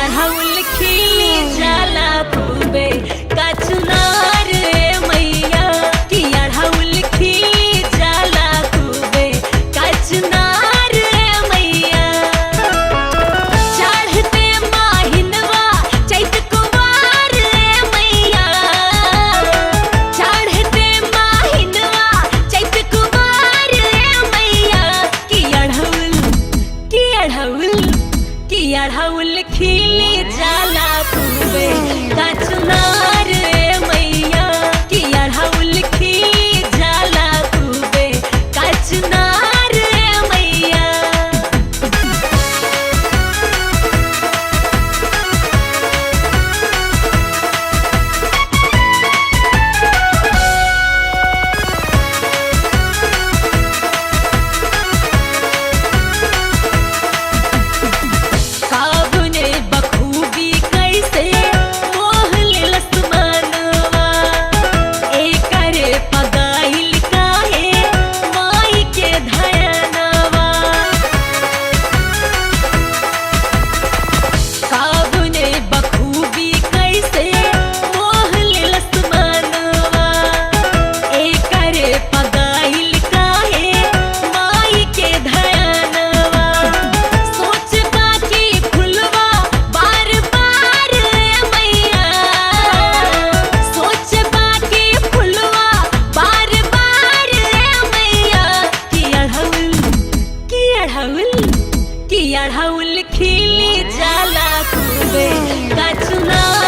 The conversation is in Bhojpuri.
अढ़ौल खिली जाला खूबे कचनार रे मैया। कि अढ़ौल खिली जाला खूबे कचनार रे मैया। चढ़ते माहिनवा चैत कुमार रे मैया। चढ़ते माहिनवा चैत कुमार रे मैया। कि अढ़ौल, कि अढ़ौल, कि अढ़ौल खिली जाला खूबे कचनार रे मैया। कि अढ़ौल खिली जाला खूबे कचनार रे मैया। काबने बखूबी कैसे मोह लेलस मनवा। एकरे पगाइल काहे माई के धयनवा। काबने बखूबी कैसे मोह लेलस मनवा। एकरे पगाइल काहे माई के धयनवा। सोच बाकी फुलवा बार बार रे मैया। सोच बाकी फुलवा बार बार रे मैया। कि अढ़ौल, कि अढ़ौल, कि अढ़ौल खिली जाला खूबे कचनार।